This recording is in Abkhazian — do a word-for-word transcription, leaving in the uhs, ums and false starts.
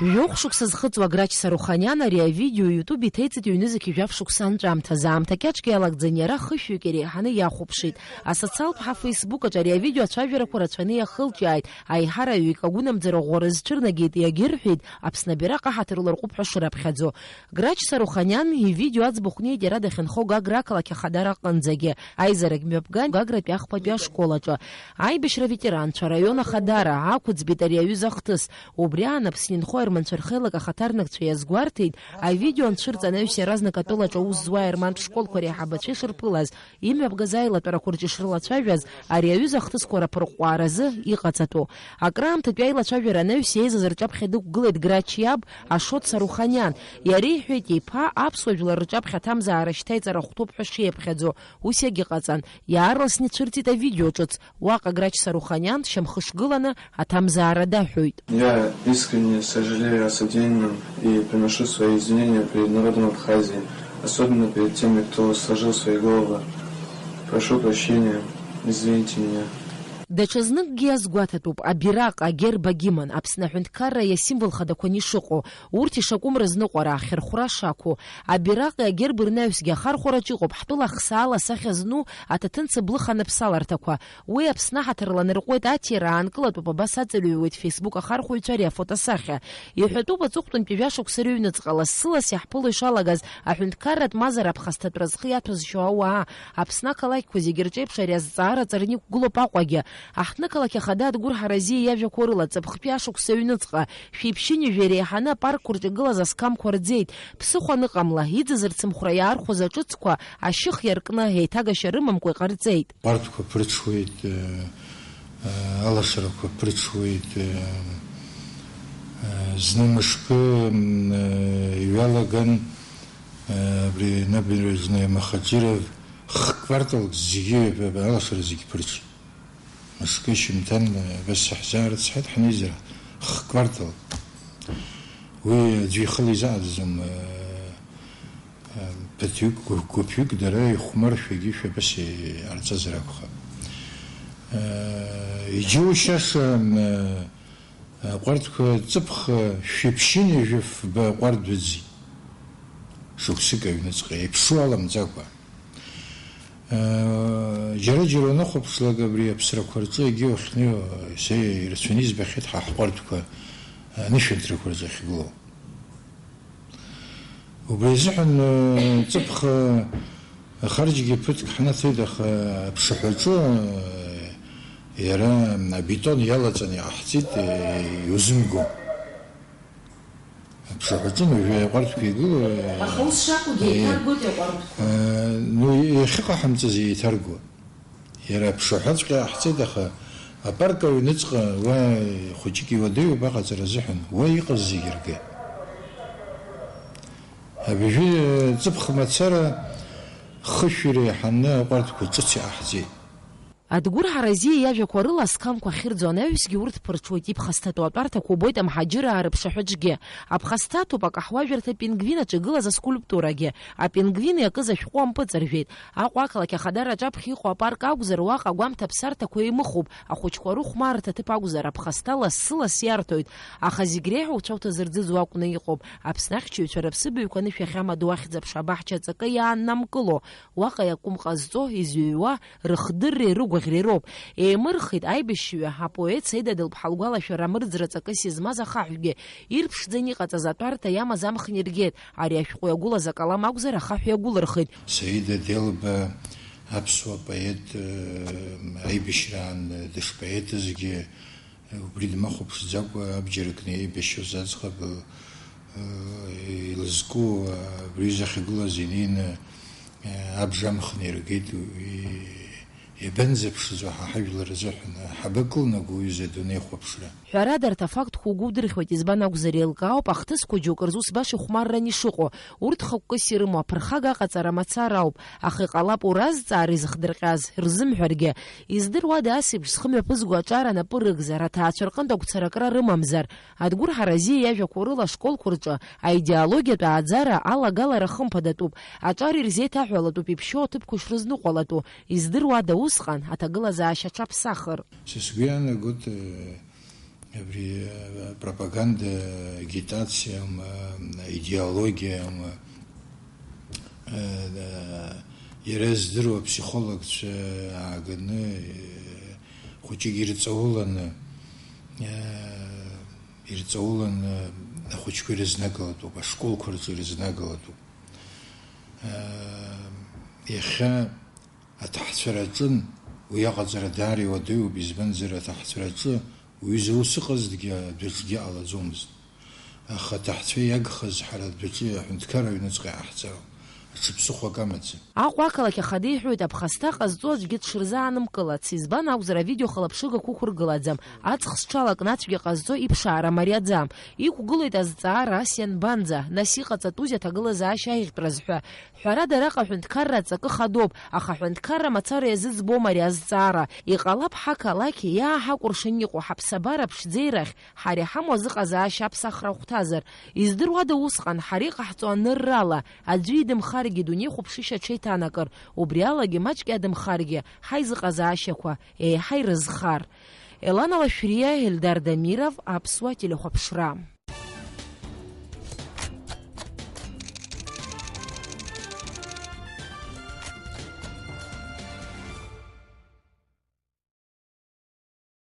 Жәохә шықәса зхыҵуа Грач Саруханиан ари авидео YouTube иҭеиҵеит ҩнызқь жәаф шықәса анҵәамҭазы. Аамҭа кьаҿк иалагӡан иара хышәҩык иреиҳаны иахәаԥшит. Асоциалтә ҳа Facebook аҿы ари авидео ацәажәарақәа рацәаны иахылҿиааит. Аиҳараҩык агәынамӡара ӷәӷәа рызцәырнагеит, иагьырҳәеит, Аԥсны абираҟ аҳаҭыр ларҟәып ҳәа шырыԥхьаӡо. Грач Саруханиан ивидео аӡбахә неит иара дахьынхо Гагра ақалақь Ахадара аҟынӡагьы. Аизарагь мҩаԥган Гагратәи ахԥатәи ашкол аҿы. Аибашьра аветеранцәа, араион Ахадара, ақәыӡбеит ари аҩыза ахҭыс. Убри аан Аԥсны инхо аерманцәа рхеилак ахаҭарнакцәа иазгәарҭеит, авидео анцәырҵ анаҩс иаразнак атәылаҿы аус зуа аермантә школқәа реиҳабацәеи шырԥылаз, имҩаԥгаз аилатәарақәа рҿы ишрылацәажәаз, ари аҩыза ахҭысқәа раԥырҟәҟәааразы иҟаҵатәу. Акраамҭатәи аилацәажәара анаҩс еизаз рҿаԥхьа дықәгылеит Грач иаб Ашот Саруханиан. Иара иҳәеит, иԥа аԥсуа жәлар рҿаԥхьа аҭамзаара шьҭа иҵара хәҭоуп ҳәа шиаԥхьаӡо. Ус иагьыҟаҵан. Иаарласны ицәырҵит авидео ҿыц. Уаҟа Грач Саруханиан шьамхы шгыланы аҭамзаара даҳәоит. Я искренне сожалею о содеянном и приношу свои извинения перед народом Абхазии, особенно перед теми, кто сложил свои головы. Прошу прощения, извините меня. Даҽазныкгьы иазгәаҭатәуп, абираҟ, агерб агимн, Аԥсны аҳәынҭқарра иасимвол хадақәаны ишыҟоу, урҭ ишакәым рызныҟәара, ахьырхәра шақәу. Абираҟи агерби рнаҩсгьы ахархәараҿ иҟоуп ҳтәыла ахсаала асахьа зну аҭаҭын цыблых аныԥсаларҭақәа. Уи Аԥсны аҳаҭыр ланарҟәуеит аҭира аанкылатәуп, абас аҵаҩҩуеит Facebook ахархәаҩцәа ари афотосахьа. Иҳәатәуп, аҵыхәтәантәи жәашықәса рыҩныҵҟа лассы-ласс иаҳԥыло ишалагаз аҳәынҭқарратә мазара аԥхасҭатәра зхы иаҭәазшьоу ауаа. Аԥсны ақалақьқәа зегьы рҿеиԥш ари азҵаара аҵарны иқәгылоуп Аҟәагьы. Аҳҭнықалақь Ахада Адгәыр Ҳаразиа иажәақәа рыла, ҵыԥхтәи ашықәса аҩныҵҟа, шәиԥшьынҩажәа иреиҳаны апаркқәа рҿы игылаз аскамқәа рӡеит. Ԥсыхәа аныҟамла, иӡыз рцымхәра иаархәоз аҿыцқәа ашьых иаркны, еиҭагашьа рымамкәа иҟарҵеит. Ҟәардәқәа ԥырҽуеит, э, э, алашарақәа ԥырҽуеит, э, э, зны мышкы, м, э, иҩалаган, э, абри Набережная Махачиров х-кварталк зегьы, э, алашара зегьы ԥырҽит. Мышкы шьымҭан, э, абас ҳзаарыцҳаит ҳнеизар, х-квартал. Уи аӡәы ихала изааӡаӡом, э, э, ԥыҭҩык, гәыԥ-, гәыԥҩык дара ихәмаршәагьы шәа абас иҟарҵазар акәхап. Э, иџьоушьаша, э, аҟәардәқәа ҵыԥх, шәиԥшьыни жәафба ҟәардә ыӡит. Шықәсык аҩныҵҟа, еиԥшу аламӡакәа. Џьара-џьара унахәаԥшлак абри аԥсрақәа рҿы егьи уахьнеиуа, са ирацәаны избахьеит ҳа ҳҟәардәқәа анышәынҭрақәа рҿы ахьгылоу. Убри азыҳәан, ҵыԥх ахарџьгьы ԥыҭк ҳнаҭеит, аха аԥшаҳәаҿы иара абетон иалаҵаны иҟаҳҵеит, иузымго. Аԥшаҳәаҿы уажәы аҟәардәқәа игылоу, Аха ус шакәугьы, э, еиҭаргоит аҟәардәқәа. Э, ну, иахьыҟаҳамҵаз еиҭарго. Иара аԥшаҳәаҵәҟьа ҟаҳҵеит, аха апарк аҩныҵҟа уа хәыҷык иуадаҩуп аҟаҵара азыҳәан, уа иҟаз зегьы ргеит. Абыжәы, э, ҵыԥх мацара хышә иреиҳаны аҟәардәқәа ҿыц иҟаҳҵеит. Адгәыр Ҳаразиа иажәақәа рыла, асқамқәа ахьырӡо анаҩсгьы урҭ ԥырҽуеит, иԥхасҭатәу атәарҭақәа убоит амҳаџьыраа рыԥшаҳәаҿгьы. Аԥхасҭа аҭоуп акаҳуажәырҭа Пингвин аҿы игылаз аскульптурагьы. Апингвин иакыз ашәҟәы ампыҵаржәеит. Аҟәа ақалақь Ахадара аҿаԥхьа иҟоу апарк акәзар, уаҟа агәамҭа ԥсарҭақәа еимыхуп, ахәыҷқәа рыхәмарырҭа ҭыԥ акәзар, аԥхасҭа лассы-ласс иарҭоит. Аха зегь реиҳа уцәа уҭазырӡыӡо акәны иҟоуп. Аԥсны ахьчаҩцәа рыԥсыбаҩқәа анышә иахьамадоу ахьӡ-аԥша абаҳча аҵакы иааннамкыло, уаҟа иакәым ҟазҵо, изҩуа, рыхдырреи рыгәаӷьреи роуп. Еимырхит аибашьҩы, апоет Саида Делԥҳа лгәалашәара амырӡра ҵакыс измаз ахаҳәгьы, ирԥшӡаны иҟаҵаз атәарҭа иамаз амхны иргеит, ари ашәҟәы иагәылаз акалам акәзар, ахаҳә иагәылырхит. Саида Делба аԥсуа поет, э, аибашьраан, э, дышпоетызгьы, Убри дмахәаԥшӡакәа, абџьар кны еибашьуаз аӡӷаб, э, илызку, э, абри захьгылаз инеины, э, абжа амхны иргеит, уи иабанӡаԥшыз уаҳа ҳажәлар рзыҳәан, ҳабакылнаго, уҩыза, адунеихәаԥшра? Ҳәарада, арҭ афактқәа угәы удырхьуеит, избан акәзар, еилкаауп, ахҭысқәа џьоукы рзы ус баша ихәмарран ишыҟоу, урҭ хықәкыс ирымоу аԥырхага аҟаҵара мацара ауп, аха иҟалап уразҵаара изыхдырҟьаз рзымҳәаргьы. Издыруада, ас еиԥш зхы мҩаԥызго аҿар анапы рыгзар, аҭаацәа рҟынтә агәцаракра рымамзар? Адгәыр Ҳаразиа иажәақәа рыла, ашколқәа рҿы аидеологиатә ааӡара алагалара хымԥадатәуп. Аҿар ирзеиҭаҳәалатәуп иԥшьоу аҭыԥқәа шрызныҟәалатәу. Издыруада усҟан аҭагылазаашьа аҽаԥсахыр? Са сгәы иаанагоит, э, Абри, э, пропаганда, агитациа, м, э, идеологиа, м, э, э, иара издыруа аԥсихологцәа ааганы, э, хәыҷык ирҵауланы, э, ирҵауланы ахәыҷқәа ирызнагалатәуп, ашколқәа рҿы ирызнагалатәуп. Э, иахьа аҭаҳцәара аҿын, уи аҟаҵара даара иуадаҩуп, избанзар, аҭаҳцәара аҿы уҩыза ус ыҟазҭгьы адәаҿгьы ҟалаӡомызт. Аха аҭаҳцәа иагхаз ҳара адәаҿы аҳәынҭқарра аҩныҵҟа иҟаҳҵароуп, аҽыԥсыхәак амаӡам. Аҟәа ақалақь Ахада иҳәоит, аԥхасҭа ҟазҵо аӡәгьы дшырзаанымкылац, избан акәзар, авидео хылаԥшыгақәа ықәыргылаӡам, аҵх зҽалакны ацәгьа ҟазҵо иԥшаара мариаӡам. Иқәгылоит азҵаара, ас ианбанӡа, нас иҟаҵатәузеи аҭагылазаашьа аиӷьтәразы ҳәа. Ҳәарада, араҟа аҳәынҭқарра аҵакы хадоуп, аха аҳәынҭқарра мацара иазыӡбом ари азҵаара. Иҟалап ҳақалақь иааҳакәыршан иҟоу ҳаԥсабара ԥшӡеирахь ҳара иҳамоу азыҟазаашьа аԥсахра ахәҭазар. Издыруада усҟан, ҳара иҟаҳҵо аныррала, аӡәы идымхаргьы, дунеихәаԥшышьа аҽеиҭанакыр, убри алагьы маҷк иадымхаргьы, ҳаизыҟазаашьақәа еиҳа ирызхар. Елана Лашәриа, Ельдар Дамиров, Аԥсуа телехәаԥшра.